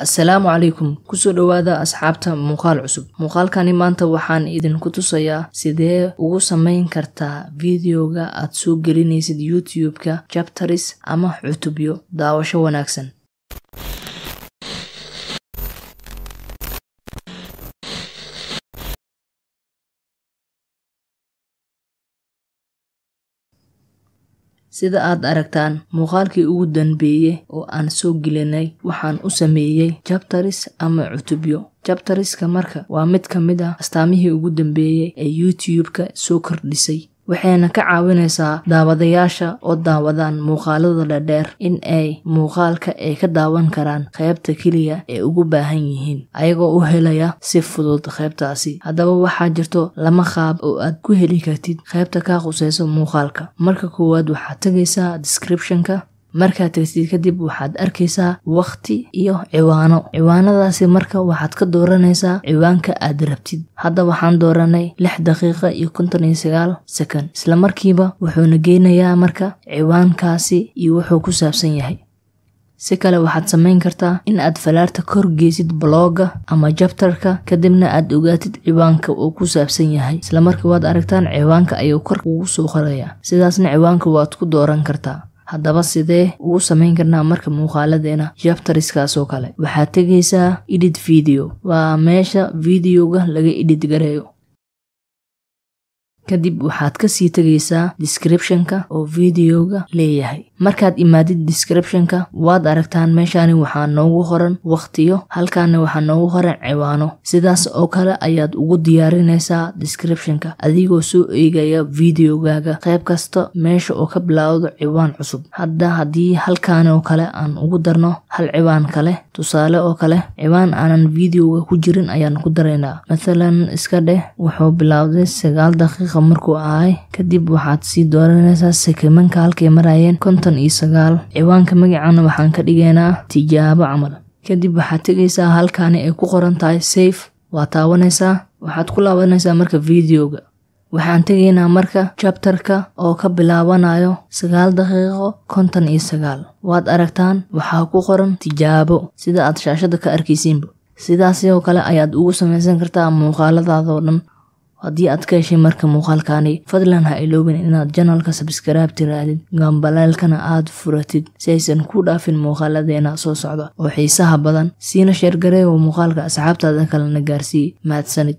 Assalaamu calaykum, kusoo dhawaada asxaabta muuqaal cusub. Muuqaalkani maanta waxaan idinku tusayaa sidee ugu samayn kartaa videoga aad soo gelinaysid YouTube-ka chapters ama cutubyo. Daawasho wanaagsan. Sida aad aragtaan, muuqaalkii ugu dambeeyay oo aan soo gelinay waxaan u sameeyay chapters ama cutubyo. Chapterska marka waa mid ka mid ah astaamihii ugu dambeeyay ee YouTube-ka soo kordhisay, waxayna ka caawinaysaa daawadayaasha oo daawadaan muuqaalada dhaadheer in ay muuqaalka ay ka daawan karaan qaybta keliya ee ugu baahan yihiin, ayagoo u helaya si fudud qaybtaasi. Haddaba waxaa jirto lama qaab oo aad ku heli kartid qaybta kaa khuseyso muuqaalka. Marka koowaad waxaad tegaysaa description-ka. Markaad tagtid kadib waxaad arkaysaa waqti iyo ciwaano. Ciwaanadaasi marka waxaad ka dooranaysaa ciwaanka aad rabtid. Hadda waxaan dooranay 6 daqiiqo iyo 59 second. Isla markiiba wuxuuna geynayaa marka ciwaankaasi iyo wuxuu ku saabsan yahay. Si kale waxaad samayn kartaa in aad falaarta kor geysid blogga ama chapterka, kadibna aad ogaatid ciwaanka uu ku saabsan yahay. Isla markii waad aragtaan ciwaanka ayuu kor kugu soo qorayaa, sidaasna ciwaanka waad ku dooran kartaa. Haddaba sidee ugu samayn karnaa marka muuqaaladeena chapterskaas oo kale? Waxaad tegaysaa edit video, waa meesha videoga laga edit gareeyo. Kadib waxaad kasii tegaysaa description-ka oo videoga leeyahay. Markaad imaadid description-ka waad aragtaan meeshani waxaa noogu qoran waqtiyo, halkaana waxaa noogu qoran ciwaano. Sidaas oo kale ayaad ugu diyaarinaysaa description-ka adigoo soo eegaya videogaaga qayb kasta meesha oo ka bilaawdo ciwaan cusub. Hadda haddii halkaan oo kale aan ugu darno hal ciwaan kale, tusaale oo kale ciwaan aanan videoga ku jirin ayaan ku daraynaa. Mathalan iska dheh wuxuu bilaawday 9 daqiiqo markuu ahay. Kadib waxaad sii dooranaysaa sekemanka halkay marayeen 59. Ciwaanka magacana waxaan ka dhigaynaa tijaabo camal. Kadib waxaad tegaysaa halkaani ay ku qoran tahay save, waa taabanaysaa. Waxaad ku laabanaysaa marka videoga. Waxaan tegaynaa marka chapterka oo ka bilaabanayo 9 daqiiqo 59. Waad aragtaan waxaa ku qoran tijaabo sida aad shaashada ka arkaysiinba. Sidaas oo kale ayaad ugu samaysan kartaa muuqaaladaada oo dhan. Haddii aad ka heshay marka muuqaalkani, fadlan ha iloobin inaad channelka subscribe tirahdid, gambaleelkana aad furatid si aysan ku dhaafin muuqaaladeena soo socda oo xiisaha badan. Siina share gareeyo muuqaalka asxaabtaada kalena gaarsii. Mahadsanid.